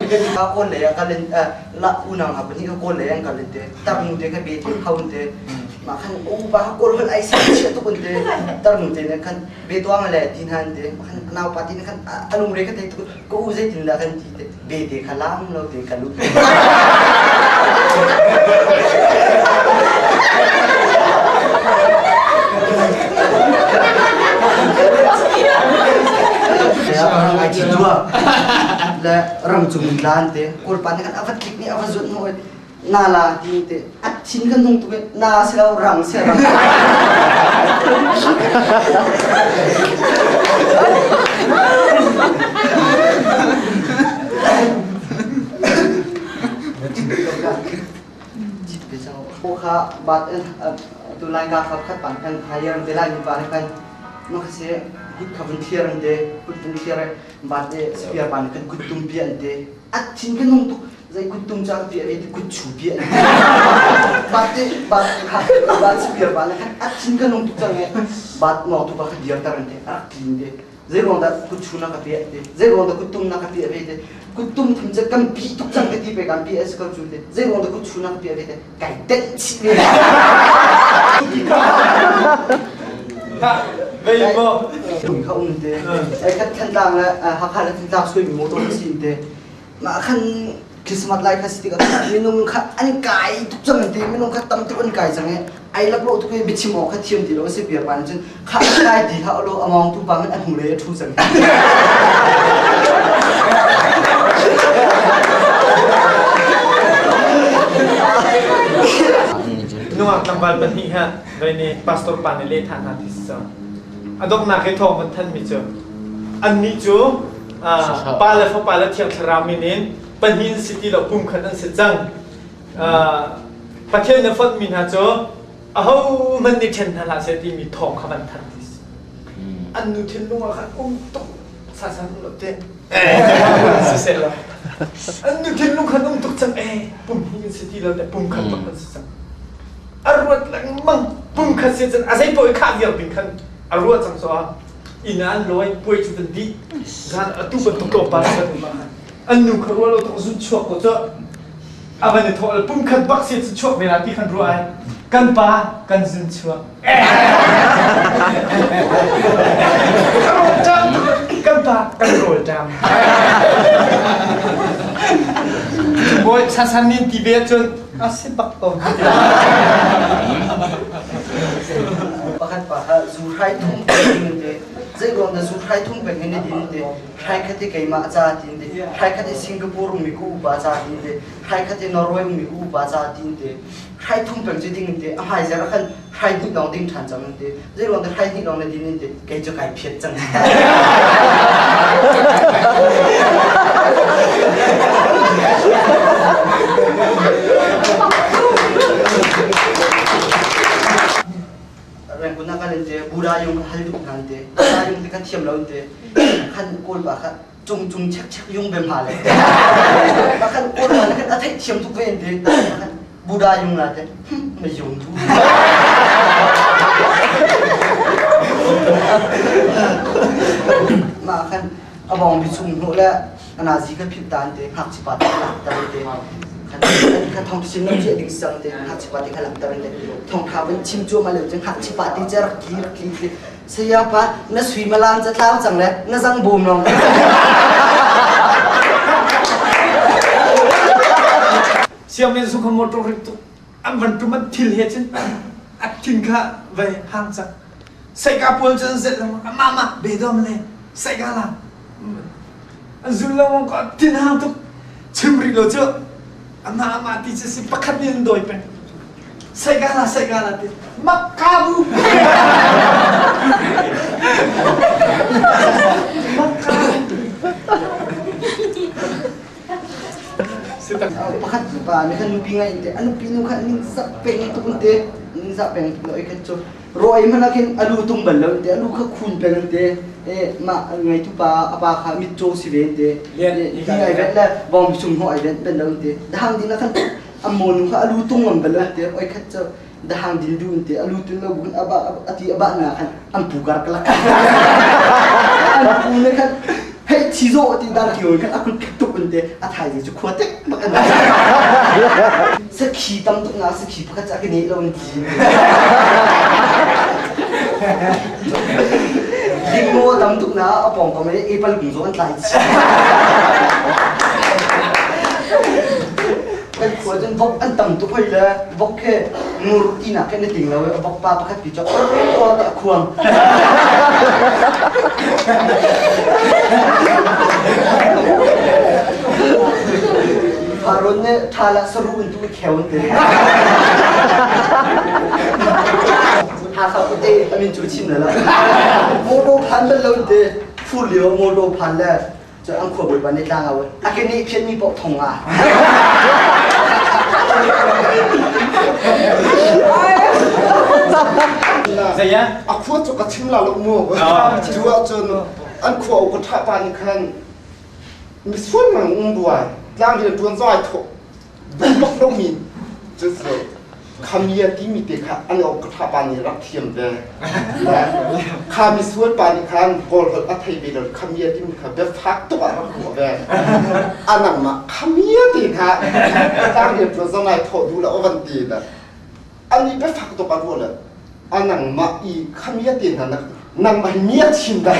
Kawl lei ah kal in la unau hna pahnih kha kawl lei an kal in te tarnu te kha be te kho in te mah khan upa kha kawl holh ai sia chia tuk in te tarnu te nih khan be tuang le ti hna in te khan naupa ti khan a lungre kha thei tuk ka u zeitin dah kan ti te be te kha lam lo te ka lut. Ai chi tua le rang cung in tlan te kawlpa nih khan a va tlik nih a va zuat hnawh i na la ti te a thin kan hung tuk i na si lo rang si rang. Kha bat tu lai ka khap khat pan kan hire te lai mi pa ne kan no kha se kut kha vun thliar an te kut vun thliar bat e spear pan kan kut tum pi an te at thin kan hung tuk zei kut tum cha pi ve te kut chu pi an bat te bat kha bat spear pan khan at thin kan hung tuk chang e bat no tu pa kha diar tar an te arak tlin te Zei ruang dah kutchu na ka piah ti? Zei ruang dah kuttum na ka piah ve ti? Kuttum thum cu kan pi tuk cang ka ti pe kan pi a si ko cu ti. Zei ruang dah kutchu na ka piah ve ti? Kai tenh chih ve. Vei mo. Tum kha um te. Ai khat Thantlang le Hakha le Thantlang sui mi motor si te. Mah khan Christmas lai kha si tikah minung kha an kai tuk cang an ti minung kha tam tuk an kai cang i ai lak lo tuk i biachim awk kha thiam ti lo a si biak ban cun kha an kai ti hlah lo a ngawng tu pa in a hnulei a ṭhu cang. Nungak tlangval pahnih ha vei nih pastor pa nih leh than hna ti si cang. A donghnak i thawng van than mi cu annih cu Pa le Fapa le Thiang Thlarau min in pahnih an si ti lo pumkhat an si cang. Pathian na fonhmi hna cu ahohmanh nih ṭhen hna hlah seh timi thawng kha van thanh ti si. An nu thinlung ah khan um tuk sasan um lo te. Siseh law. An nu thinlung khan um tuk cang eh pum hi an si ti lo te pumkhat bak an si cang. A ruat lengmang pumkhat si cun a zei paoh i khah viar ding khan a ruah cang so ah inn ah an lawi puai cu kan dih zan atu bantuk tlawmpal kan um ah an nu kha ruah lo tuk zun chuak ko cu a van i thawh le pumkhat bak si cu chuak ve la ti khan ruah ai kan pa kan zun chuak kan pa kan rawl ṭam bawi sasan nin ti ve cun a si bak ko Pakhat pa kha zu hrai thum pek in te zei ruang dah zu hrai thum pek in din te hrai khat i keimah ca tin te hrai khat i Singapore ummi ku upa ca tin te hrai khat i Norway ummi ku upa ca tin te hrai thum pek cu ding te a hmai zer khan hrai hnih lawng ding ṭhan cang te zei ruang dah hrai hnih lawng na din te kei cu kai phiat cang. Rengkun na kan te Buddha yung hal duh nan te Buddha yung te kan thiam lo te khan kawl pa kha cung cung chek chek yung bem ha le ba khan kawl pa khan a theih thiam tuk ve te khan Buddha yung la te na yung tu ma khan abong bi chung hnu le anazi ka phit tan te hngak chipa te lak tar te khan kha thong sin nam che ding sang te hngak chipa te kha lak tar te thong tha van chim chu ma le chang hngak chipa te che rak ki rak ki te saya pa na sui malam cha tlau chang le na zang bum long. Sianginn sung kha motor rik tuk an van tum an thil he cun a thin kha vai hang cang saika pawl cu an zelh lengmang amah mah be dom le saika la an zul lengmang ko thin hang tuk chim rih lo cu amah amah ti cu si pakhat nih an dawi peng saika la saika la ti makka bu makka Pakhat pa nih khan nupi ngai te a nupi nu khan ning zak peng tuk te ning zak peng tuk lo khan cu ro ei hmanh ah khin a lu tung bal lo te a lu kha khun peng te e mah ngeitu pa a pa kha mitcaw si ve te hi ai vet le bawng chung ho ai vet bel lo te dahang din ah khan a mo nu kha a lu tung ngam bal lo te oi khat cu dahang din du te a lu tun lo bun aba ati aba na khan an pu kar kalak an pu ne khan hei. Hei thi zawh ti dar ki kan a kut khat tuk in te a thaizing cu khua tek bak an sakhi tam tuk na sakhi pakhat ca ka ne lo in ti. Lingmo tam tuk na a pawng kam i apple kung zong an tlai chi. Kan khua cun vok an tam tuk hoi le vok he ngur tinak khin na ting lo i vok pa pakhat pi cu or a khuang. Farun nih ṭhal ah saru in tu i kheu an ti. Hakha kute a min cu chim le lo. Motor phan bal lo te fur lio motor phan le Cun an khua bawipa nih tlang au a ke nih phiatmi paoh thong ah. Zei ah? A khua cu ka chim la lo mu. Cu ahcun an khua u ka ṭha pa nih khan misual mang um buai tlang rian ṭuan zong ai thawh duh bak lomi cu khamia timi te kha an ok ka ṭha pa nih rak thiam ve. Kha misual pa nih khan Kawl holh a thei ve lo khamia timi kha biafak tuk ah rak ruah ve. A nangmah khamia te kha tlang rian ṭuan zong ai thawh duh lo a van ti le ani biafak tuk a ruah le a nangmah i khamia te hna nangmah hi mia chin dah.